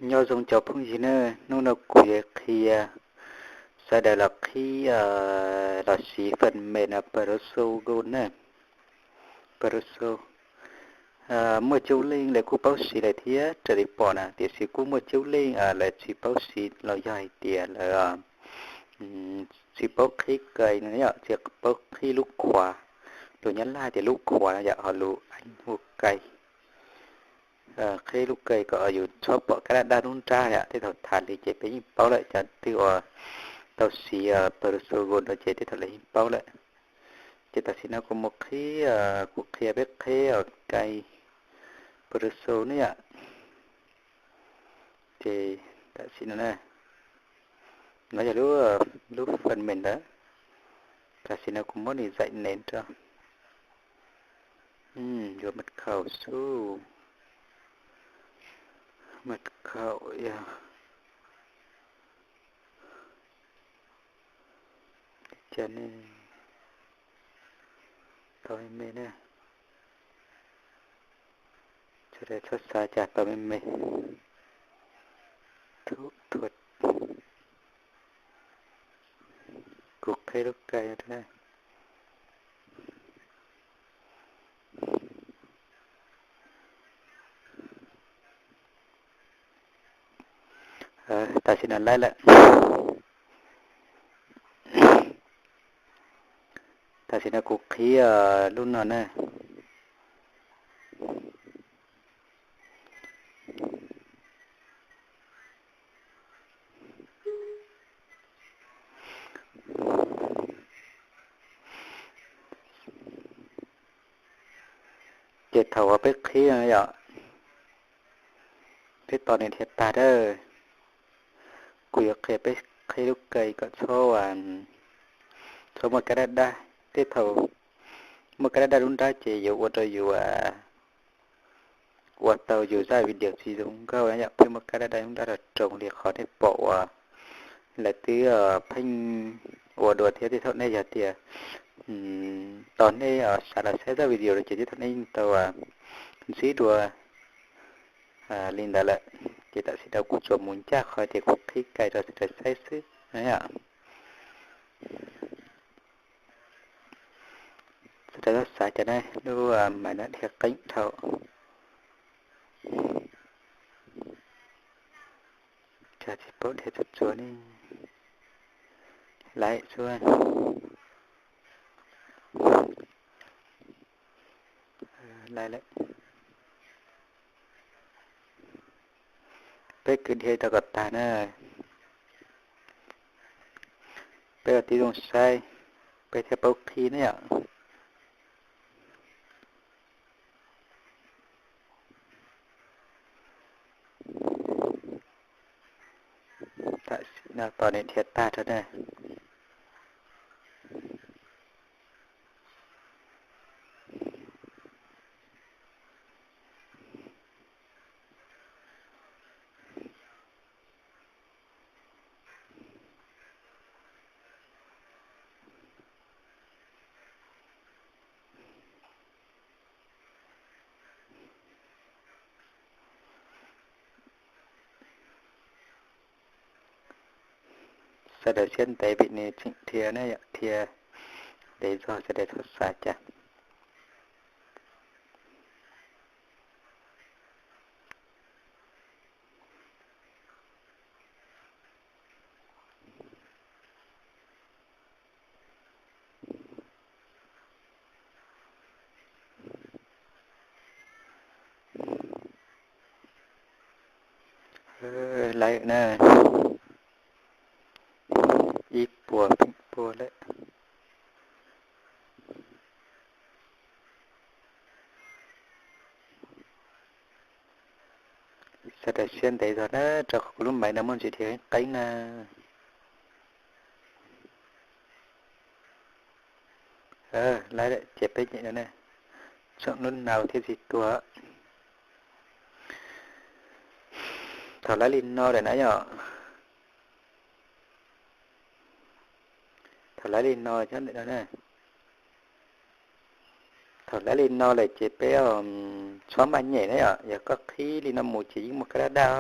Nyob zoo cov phooj ywg na, hnub no kuv yuav qhia sawv daws los qhib, los siv phần mềm Pro Tools Go na. Pro Tools muaj coob leej lawv kuj paub siv lawm thiab raws li pom na, tiam sis kuj muaj coob leej lawv tsis paub siv los yog hais tias lawv tsis paub qhib cài no yom, tsis paub qhib lub khóa. Lus Nyab Laj tias lub khóa no yom, ho lus Anh hu cài. Qhib lub cài kom yus txhob pom kab daj daj nruab nrab yom. Tej thaum tham li ces peb yeej paub lawm, cov twg uas tau siv Pro Tools Go no ces tej thaum lawv yeej paub lawm. Ces tam sim no kuv mus qhib, kuv qhia peb qhib cài Pro Tools ne yom. Ces tam sim no na, no yog lub, lub phần mềm ntawd. Tam sim no kuv muab nws giải nền rau. Yuav mật khẩu xwb. Mật khẩu yog, cas nej tau me me na. Sawv daws txhob xav cas tau me me. Thủ thuật. Kuv qhib lub cài rau na. Tam sim no laib lawm. Tam sim no kuv qhib lub no na. Ces thaum uas peb qhib no yom, peb tos nws dhia tag a, kuv yuav qhia peb qhib lub cài kom txhob, txhob muaj kab daj daj. Tej thaum muaj kab daj daj nruab nrab ces yuav ua rau yus ua tau yus zaj video tsis zoo nkauj na yom. Pheej muaj kab daj daj nruab nrab rau roos li qhov nej pom uas lawv twb pheej ua dua thiab. Tej thaum nej yog tias tos nej sawv los saib zaj video no ces tej thaum nej yeej tau ntsib dua li ntawd lawm. Ces tam sim no kuv tsuas mus ncaj qhov tias kuv qhib cài rau sawv daws saib xwb na yom. Sawv daws txhob xav cas ne, lub máy no dhia qeeb dhau. Cas tsis paub dhia txhua txhua ne. Laib xwb. Laib lawm. Peb kwv dhia tau kom tag na. Peb ua tib zoo saib, peb thiaj paub qhib ne yom. Tam sim no tos nws dhia tag rau na. Sawv daws siab ntev vim nws tseem dhia ne yom, dhia ntev zog sawv daws txhob xav cas. Laib na, ib puas pheej puas lawm. Sawv daws siab ntev zog na, rau qhov kuv lub máy no muaj ntsis dhia qeeb na. Laib lawm ces peb nyem no ne, tsoom lub nau thiaj tsis tuag. Thaum laib li no lawm na yom, thaum laib li no, thaum laib li no lawm ces peb txhob maj nyem na yom, yog koj qhib li no mus ces yeej muaj kab daj daj.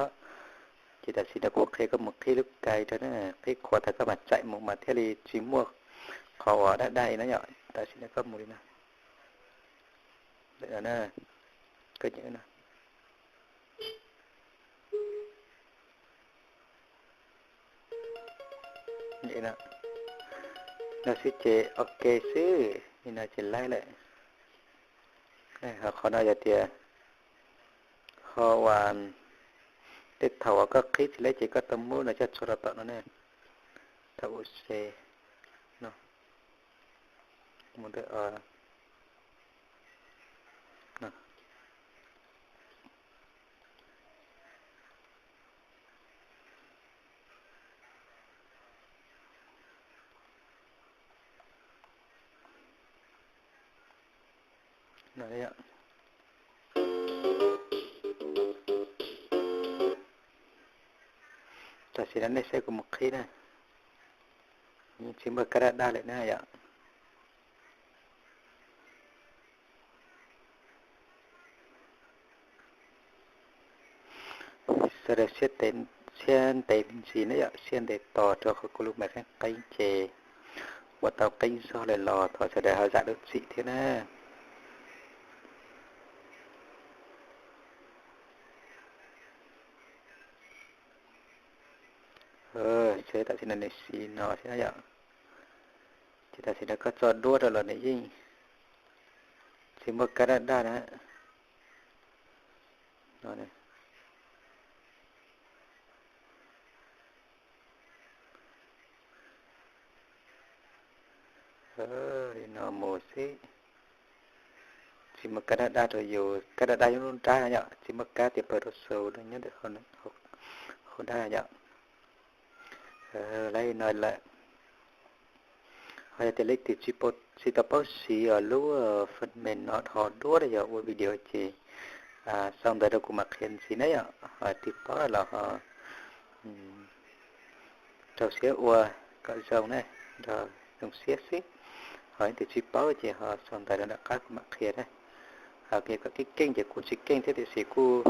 Ces tam sim no kuv qhia koj mus qhib lub kais rau na, qhib qhuav tas koj mam txaim mus mas thiaj li tsis muaj qhov uas daj daj li no yom. Tam sim no koj mus li no, lawm no na, koj nyeem no. No xwb ces ok xwb, li no ces laib lawm. Ho qhov no yog tias ho uas tej thaum uas koj qhib tsis laib ces koj tau muab no coj tso rau tom no ne. Thaum ua se no, mus ntawm no. Tam sim no nej saib kuv mus qhib na, tsis muaj kab daj daj lawm na yom. Sawv daws siab ntev me ntsis na yom, siab ntev tos rau qhov kuv lub maiv qeeb qeeb ces ua tau qeeb zog lawm los thov sawv daws ho zam lub txim thiab na. Tam sim no nws siv no thiab yom. Ces tam sim no koj tso duab rau los nws yeej tsis muaj kab daj daj na. Li no mus xwb. Tsis muaj kab daj daj rau yus, kab daj daj yog lub nrab yom, tsis muaj kab tias pawg rau saus nyob ntawm hauv nrab yom. Laib li no lawm. Ho yog tias leej twg tsis tau paub siv os lub phần mềm no ho duab los yog ua video ces sau ntawv rau kuv mam qhia ntxiv na yom. Ho tus paub los ho rau siab ua kom zoo na, nrog zoo siab xwb. Ho leej twg tsis paub ces ho sau ntawv rau nram qab kuv mam qhia na. Ho kom keej keej ces kuj tsis keej thiab tiam sis kuj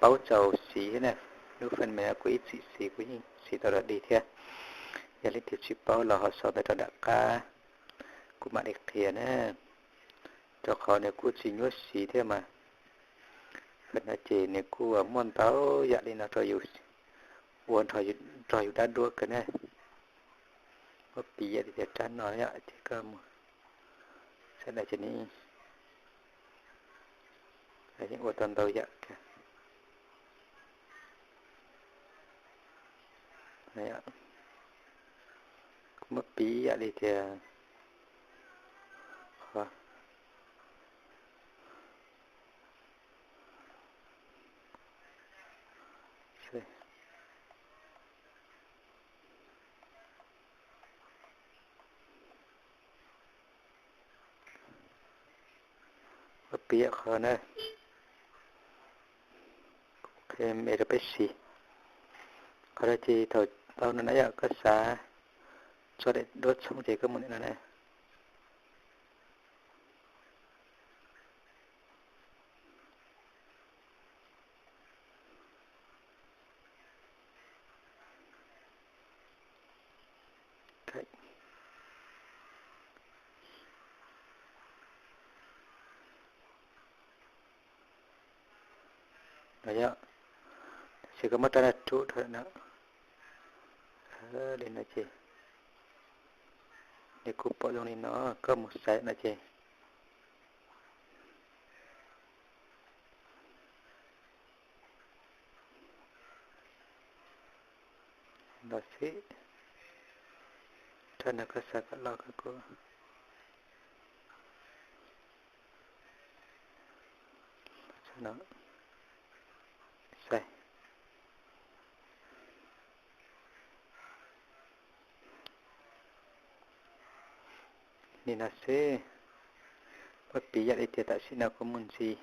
paub txaus siv thiab na. Lub phần mềm no kuv ib txwm siv kuv yeej siv tau los dig thiab. Yog leej twg tsis paub los ho sau ntawv rau nram qab kuv mam li qhia na. Rau qhov nws kuj tsis nyuaj siv thiab mas. Qhov no ces nws kuj muaj ntau yam li no rau yus ua nrog yus dab duab kawg na. Muab piv yam li tias rab no yom, ces koj mus sawv daws ces nws yeej ua tau ntau yam kawg. Kuv muab piv yam li tias qhov Ua piv qhov na, qhia me rau peb siv. Qhov no ces thaum tau no na yom, koj xav tso daim duab txhooj ces koj mus ntawm no na. Yog, tab sis koj muab rab no rub dhau no. Li no ces nws kuj pom zoo li no, koj mus xaiv no ces los xwb. Rab no koj xav kom loj koj kuj xav. Li no xwb, muab piv yam li tias tam sim no kuv mus ntxiv.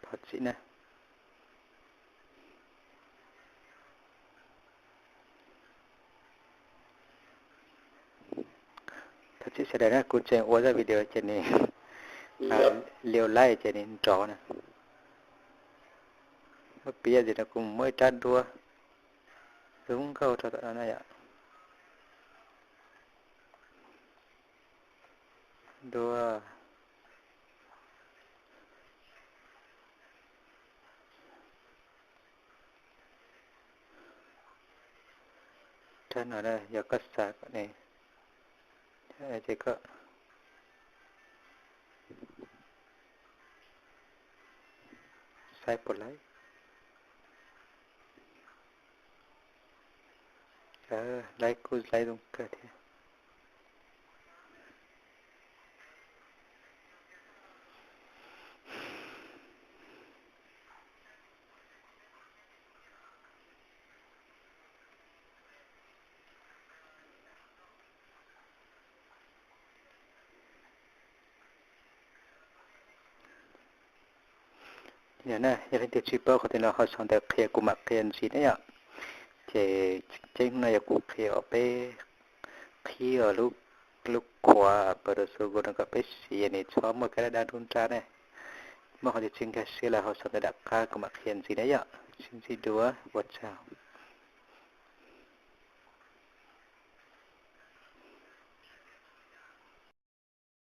Thov txim na. Thov txim Sawv daws na, kuv tseem ua zaj video ces nws liu laib ces nws nrov na. Piav tias no kuv muaj ib rab duab zoo nkauj rau tom no na yom. Duab rab no yog koj xav kom nws, ces koj saib puas laib. Laib kuj laib zoo kawg thiab. Yog na, yog leej twg tsis paub qhov twg no ho sau ntawv qhia kuv mam qhia ntxiv na yom. Ces tseeb no yog kuv qhia os, peb qhib os lub, lub khuav Photoshop no kom peb siv nws txhob muaj kab dab dub nrab ne. Muaj qhov twg tsis nkag siab los ho sau ntawv rau qab kuv mam qhia ntxiv na yom. Sib ntsib dua, ua tsaug.